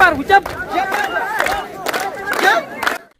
Jump.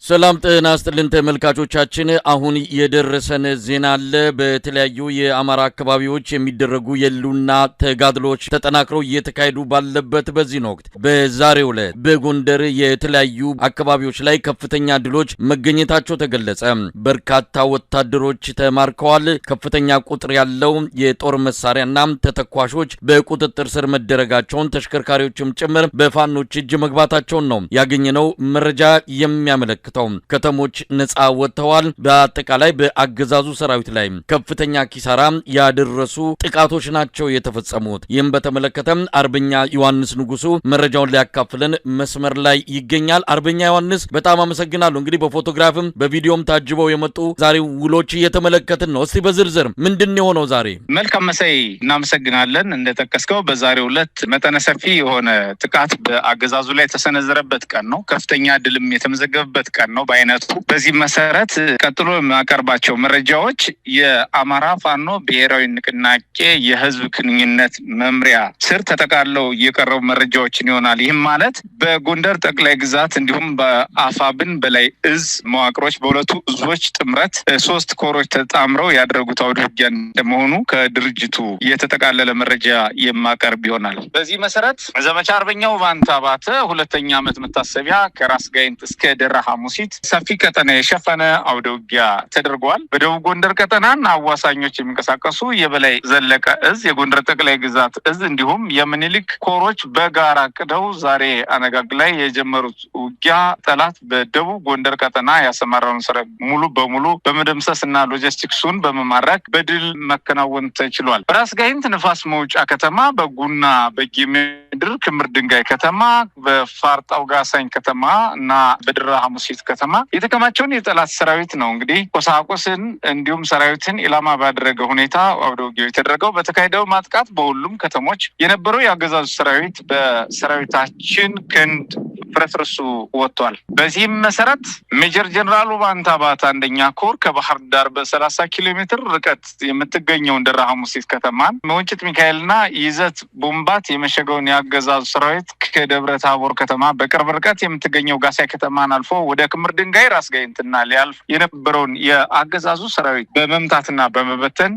ሰላም ጤና ይስጥልን ተመልካቾቻችን፣ አሁን የደረሰን ዜና አለ። በተለያዩ የአማራ አካባቢዎች የሚደረጉ የህልውና ተጋድሎች ተጠናክረው እየተካሄዱ ባለበት በዚህ ወቅት በዛሬው ዕለት በጎንደር የተለያዩ አካባቢዎች ላይ ከፍተኛ ድሎች መገኘታቸው ተገለጸ። በርካታ ወታደሮች ተማርከዋል። ከፍተኛ ቁጥር ያለው የጦር መሳሪያና ተተኳሾች በቁጥጥር ስር መደረጋቸውን፣ ተሽከርካሪዎችም ጭምር በፋኖች እጅ መግባታቸውን ነው ያገኘነው መረጃ የሚያመለክተው። ከተሞች ነጻ ወጥተዋል። በአጠቃላይ በአገዛዙ ሰራዊት ላይ ከፍተኛ ኪሳራ ያደረሱ ጥቃቶች ናቸው የተፈጸሙት። ይህም በተመለከተ አርበኛ ዮሐንስ ንጉሱ መረጃውን ሊያካፍለን መስመር ላይ ይገኛል። አርበኛ ዮሐንስ፣ በጣም አመሰግናለሁ። እንግዲህ በፎቶግራፍም በቪዲዮም ታጅበው የመጡ ዛሬ ውሎች እየተመለከትን ነው። እስቲ በዝርዝር ምንድን ነው የሆነው ዛሬ? መልካም መሳይ፣ እናመሰግናለን። እንደጠቀስከው በዛሬው ዕለት መጠነ ሰፊ የሆነ ጥቃት በአገዛዙ ላይ የተሰነዘረበት ቀን ነው። ከፍተኛ ድልም የተመዘገበበት ቀን ነው በአይነቱ። በዚህ መሰረት ቀጥሎ የማቀርባቸው መረጃዎች የአማራ ፋኖ ብሔራዊ ንቅናቄ የህዝብ ግንኙነት መምሪያ ስር ተጠቃለው የቀረቡ መረጃዎችን ይሆናል። ይህም ማለት በጎንደር ጠቅላይ ግዛት እንዲሁም በአፋብን በላይ እዝ መዋቅሮች በሁለቱ እዞች ጥምረት ሶስት ኮሮች ተጣምረው ያደረጉት አውደ ውጊያ እንደመሆኑ ከድርጅቱ የተጠቃለለ መረጃ የማቀርብ ይሆናል። በዚህ መሰረት ዘመቻ አርበኛው ባንታ ባተ ሁለተኛ ዓመት መታሰቢያ ከራስ ጋይንት እስከ ደራ ሐሙሲት ሰፊ ቀጠና የሸፈነ አውደ ውጊያ ተደርጓል። በደቡብ ጎንደር ቀጠናና አዋሳኞች የሚንቀሳቀሱ የበላይ ዘለቀ እዝ፣ የጎንደር ጠቅላይ ግዛት እዝ እንዲሁም የምኒልክ ኮሮች በጋራ አቅደው ዛሬ አነጋግ ላይ የጀመሩት ውጊያ ጠላት በደቡብ ጎንደር ቀጠና ያሰማራውን ሰራዊት ሙሉ በሙሉ በመደምሰስ እና ሎጂስቲክሱን በመማረክ በድል መከናወን ተችሏል። በራስ ጋይንት ንፋስ መውጫ ከተማ፣ በጉና በጌምድር ክምር ድንጋይ ከተማ፣ በፋርጣው ጋሳኝ ከተማ እና በድራ ሐሙሲት ከተማ የተከማቸውን የጠላት ሰራዊት ነው እንግዲህ ቁሳቁስን እንዲሁም ሰራዊትን ኢላማ ባደረገ ሁኔታ አውደ ውጊያው የተደረገው። በተካሄደው ማጥቃት በሁሉም ከተሞች የነበረው የአገዛዙ ሰራዊት በሰራዊታችን ክንድ ፍርስርሱ ወጥቷል። በዚህም መሰረት ሜጀር ጀነራል ውባንተ አባተ አንደኛ ኮር ከባህር ዳር በ30 ኪሎ ሜትር ርቀት የምትገኘውን ደራ ሐሙሲት ከተማን፣ መወንጭት ሚካኤልና ይዘት ቦምባት የመሸገውን የአገዛዙ ሰራዊት ከደብረ ታቦር ከተማ በቅርብ ርቀት የምትገኘው ጋሳይ ከተማን አልፎ ወደ ክምር ድንጋይ ራስ ጋይንትና ሊያልፍ የነበረውን የአገዛዙ ሰራዊት በመምታትና በመበተን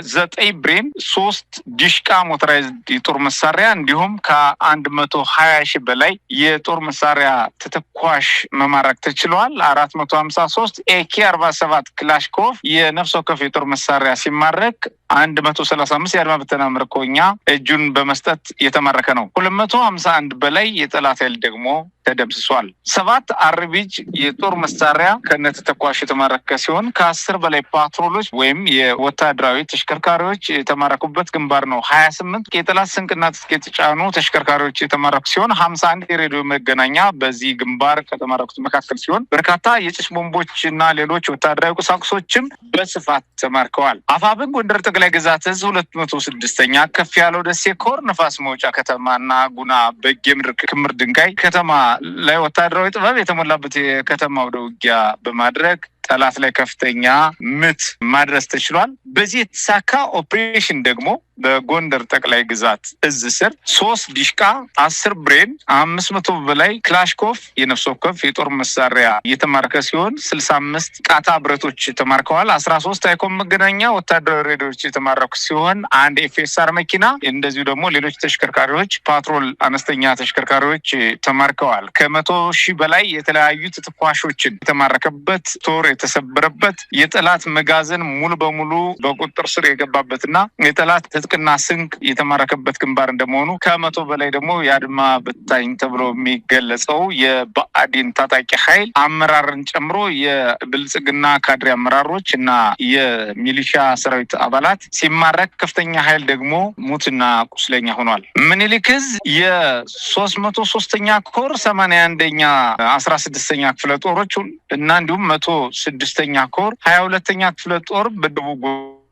9 ብሬን፣ 3 ዲሽቃ motorized የጦር መሳሪያ እንዲሁም ከ120,000 በላይ የጦር መሳሪያ ተተኳሽ መማረክ ተችሏል። 453 AK 47 ክላሽኮቭ የነፍስ ወከፍ የጦር መሳሪያ ሲማረክ 135 የአድማ ብተና ምርኮኛ እጁን በመስጠት የተማረከ ነው። 251 በላይ የጠላት ኃይል ደግሞ ተደምስሷል። 7 RPG የጦር መሳሪያ ከነተተኳሽ የተማረከ ሲሆን ከ10 በላይ ፓትሮሎች ወይም የወታደራዊ ተሽከርካሪዎች የተማረኩበት ግንባር ነው። 28 የጠላት ስንቅና ትጥቅ የተጫኑ ተሽከርካሪዎች የተማረኩ ሲሆን 51 የሬዲዮ መገናኛ በዚህ ግንባር ከተማረኩት መካከል ሲሆን በርካታ የጭስ ቦምቦች እና ሌሎች ወታደራዊ ቁሳቁሶችም በስፋት ተማርከዋል። አፋብን ጎንደር ጠቅላይ ግዛት እዝ 206ኛ ከፍ ያለው ደሴ ኮር ንፋስ መውጫ ከተማና ጉና በጌምድር ክምር ድንጋይ ከተማ ላይ ወታደራዊ ጥበብ የተሞላበት የከተማ አውደ ውጊያ በማድረግ ጠላት ላይ ከፍተኛ ምት ማድረስ ተችሏል። በዚህ የተሳካ ኦፕሬሽን ደግሞ በጎንደር ጠቅላይ ግዛት እዝ ስር 3 ዲሽቃ፣ 10 ብሬን፣ 500 በላይ ክላሽኮፍ የነፍስ ወከፍ የጦር መሳሪያ እየተማረከ ሲሆን 65 ቃታ ብረቶች ተማርከዋል። 13 አይኮም መገናኛ ወታደራዊ ሬዲዮች የተማረኩ ሲሆን አንድ FSR መኪና እንደዚሁ ደግሞ ሌሎች ተሽከርካሪዎች፣ ፓትሮል፣ አነስተኛ ተሽከርካሪዎች ተማርከዋል። ከ100,000 በላይ የተለያዩ ተተኳሾችን የተማረከበት፣ ጦር የተሰበረበት፣ የጠላት መጋዘን ሙሉ በሙሉ በቁጥጥር ስር የገባበትና የጠላት ትጥቅና ስንቅ የተማረከበት ግንባር እንደመሆኑ ከ100 በላይ ደግሞ የአድማ በታኝ ተብሎ የሚገለጸው የብአዴን ታጣቂ ኃይል አመራርን ጨምሮ የብልጽግና ካድሬ አመራሮች እና የሚሊሻ ሰራዊት አባላት ሲማረክ ከፍተኛ ኃይል ደግሞ ሙትና ቁስለኛ ሆኗል። ምኒልክ እዝ የ303ኛ ኮር 81ኛ 16ኛ ክፍለ ጦሮች እና እንዲሁም 106ኛ ኮር 22ኛ ክፍለ ጦር በደቡብ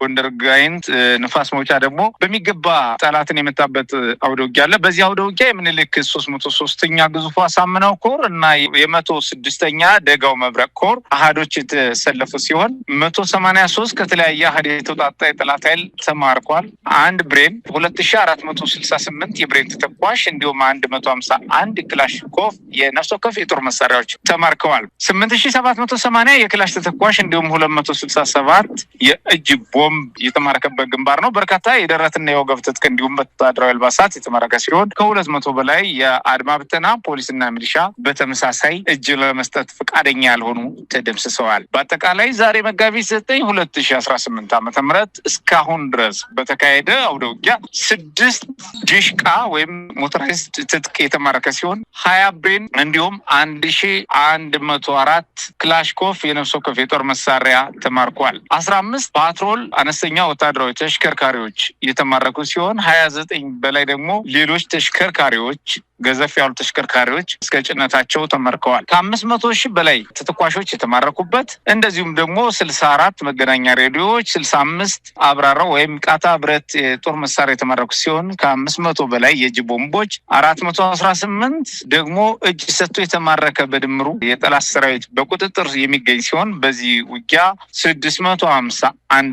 ጎንደር ጋይንት ንፋስ መውጫ ደግሞ በሚገባ ጠላትን የመታበት አውደ ውጊያ አለ። በዚህ አውደ ውጊያ የምኒልክ 303ኛ ግዙፉ አሳምነው ኮር እና የ106ኛ ደጋው መብረቅ ኮር አሃዶች የተሰለፉ ሲሆን 183 ከተለያየ አሃድ የተውጣጣ የጠላት ኃይል ተማርኳል። አንድ ብሬን፣ 2468 የብሬን ተተኳሽ እንዲሁም 151 ክላሽንኮቭ የነፍስ ወከፍ የጦር መሳሪያዎች ተማርከዋል። 8780 የክላሽ ተተኳሽ እንዲሁም 267 የእጅ ቦምብ የተማረከበት ግንባር ነው። በርካታ የደረትና የወገብ ትጥቅ እንዲሁም ወታደራዊ አልባሳት የተማረከ ሲሆን ከ200 በላይ የአድማ ብተና፣ ፖሊስና ሚሊሻ በተመሳሳይ እጅ ለመስጠት ፈቃደኛ ያልሆኑ ተደምስሰዋል። በአጠቃላይ ዛሬ መጋቢት 9 2018 ዓ.ም እስካሁን ድረስ በተካሄደ አውደ ውጊያ 6 ዲሽቃ ወይም motorized ትጥቅ የተማረከ ሲሆን 20 ብሬን እንዲሁም 1104 ክላሽኮፍ የነፍስ ወከፍ የጦር መሳሪያ ተማርኳል። 15 ፓትሮል አነስተኛ ወታደራዊ ተሽከርካሪዎች የተማረኩ ሲሆን 29 በላይ ደግሞ ሌሎች ተሽከርካሪዎች፣ ገዘፍ ያሉ ተሽከርካሪዎች እስከ ጭነታቸው ተማርከዋል። ከ500,000 በላይ ተተኳሾች የተማረኩበት እንደዚሁም ደግሞ 64 መገናኛ ሬዲዮዎች፣ 65 አብራራው ወይም ቃታ ብረት የጦር መሳሪያ የተማረኩ ሲሆን ከ500 በላይ የእጅ ቦምቦች፣ 418 ደግሞ እጅ ሰጥቶ የተማረከ በድምሩ የጠላት ሰራዊት በቁጥጥር የሚገኝ ሲሆን በዚህ ውጊያ 651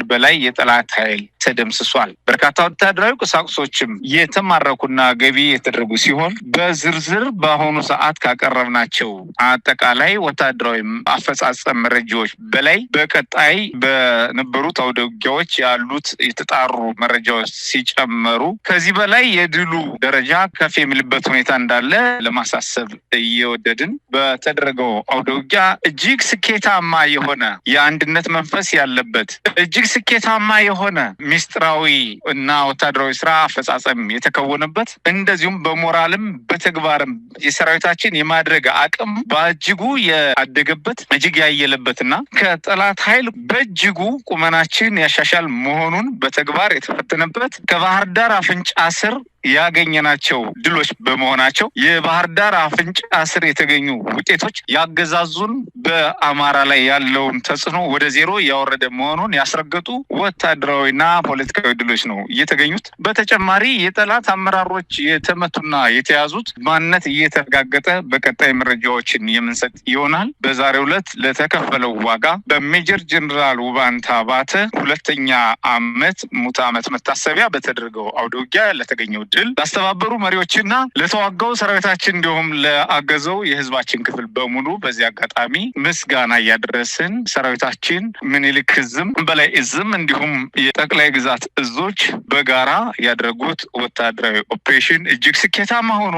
በላይ የጠላት ኃይል ተደምስሷል። በርካታ ወታደራዊ ቁሳቁሶችም የተማረኩና ገቢ የተደረጉ ሲሆን በዝርዝር በአሁኑ ሰዓት ካቀረብናቸው አጠቃላይ ወታደራዊ አፈጻጸም መረጃዎች በላይ በቀጣይ በነበሩት አውደ ውጊያዎች ያሉት የተጣሩ መረጃዎች ሲጨመሩ ከዚህ በላይ የድሉ ደረጃ ከፍ የሚልበት ሁኔታ እንዳለ ለማሳሰብ እየወደድን፣ በተደረገው አውደ ውጊያ እጅግ ስኬታማ የሆነ የአንድነት መንፈስ ያለበት፣ እጅግ ስኬታማ የሆነ ሚስጥራዊ እና ወታደራዊ ስራ አፈጻጸም የተከወነበት፣ እንደዚሁም በሞራልም በተግባርም የሰራዊታችን የማድረግ አቅም በእጅጉ ያደገበት፣ እጅግ ያየለበት እና ከጠላት ኃይል በእጅጉ ቁመናችን ያሻሻል መሆኑን በተግባር የተፈተነበት ከባህር ዳር አፍንጫ ስር ያገኘናቸው ድሎች በመሆናቸው የባህር ዳር አፍንጫ ስር የተገኙ ውጤቶች ያገዛዙን በአማራ ላይ ያለውን ተጽዕኖ ወደ ዜሮ ያወረደ መሆኑን ያስረገጡ ወታደራዊና ፖለቲካዊ ድሎች ነው እየተገኙት። በተጨማሪ የጠላት አመራሮች የተመቱና የተያዙት ማንነት እየተረጋገጠ በቀጣይ መረጃዎችን የምንሰጥ ይሆናል። በዛሬው ዕለት ለተከፈለው ዋጋ በሜጀር ጀነራል ውባንተ አባተ ሁለተኛ ዓመት ሙት ዓመት መታሰቢያ በተደረገው አውደ ውጊያ ለተገኘው ድል ላስተባበሩ መሪዎችና ለተዋጋው ሰራዊታችን እንዲሁም ለአገዘው የህዝባችን ክፍል በሙሉ በዚህ አጋጣሚ ምስጋና እያደረስን፣ ሰራዊታችን ምኒልክ እዝም፣ በላይ እዝም እንዲሁም የጠቅላይ ግዛት እዞች በጋራ ያደረጉት ወታደራዊ ኦፕሬሽን እጅግ ስኬታማ ሆኖ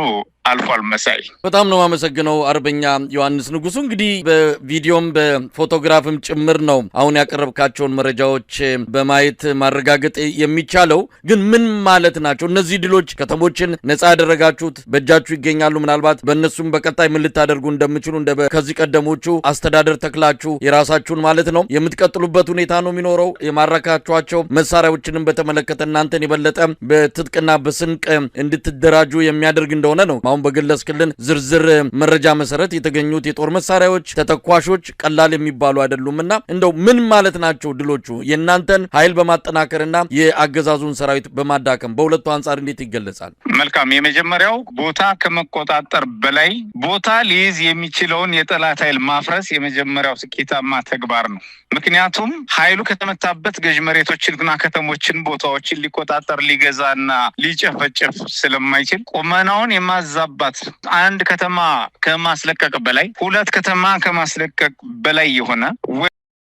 አልፏል። መሳይ። በጣም ነው የማመሰግነው አርበኛ ዮሐንስ ንጉሱ። እንግዲህ በቪዲዮም በፎቶግራፍም ጭምር ነው አሁን ያቀረብካቸውን መረጃዎች በማየት ማረጋገጥ የሚቻለው። ግን ምን ማለት ናቸው እነዚህ ድሎች? ከተሞችን ነጻ ያደረጋችሁት በእጃችሁ ይገኛሉ። ምናልባት በእነሱም በቀጣይ ምን ልታደርጉ እንደምችሉ እንደ ከዚህ ቀደሞቹ አስተዳደር ተክላችሁ የራሳችሁን ማለት ነው የምትቀጥሉበት ሁኔታ ነው የሚኖረው። የማረካችኋቸው መሳሪያዎችንም በተመለከተ እናንተን የበለጠ በትጥቅና በስንቅ እንድትደራጁ የሚያደርግ እንደሆነ ነው አሁን በገለጽክልን ዝርዝር መረጃ መሰረት የተገኙት የጦር መሳሪያዎች፣ ተተኳሾች ቀላል የሚባሉ አይደሉምና እንደው ምን ማለት ናቸው ድሎቹ? የእናንተን ኃይል በማጠናከርና የአገዛዙን ሰራዊት በማዳከም በሁለቱ አንጻር እንዴት ይገለጻል? መልካም። የመጀመሪያው ቦታ ከመቆጣጠር በላይ ቦታ ሊይዝ የሚችለውን የጠላት ኃይል ማፍረስ የመጀመሪያው ስኬታማ ተግባር ነው። ምክንያቱም ኃይሉ ከተመታበት ገዥ መሬቶችንና ከተሞችን፣ ቦታዎችን ሊቆጣጠር፣ ሊገዛና ሊጨፈጭፍ ስለማይችል ቁመናውን የማዛባት፣ አንድ ከተማ ከማስለቀቅ በላይ፣ ሁለት ከተማ ከማስለቀቅ በላይ የሆነ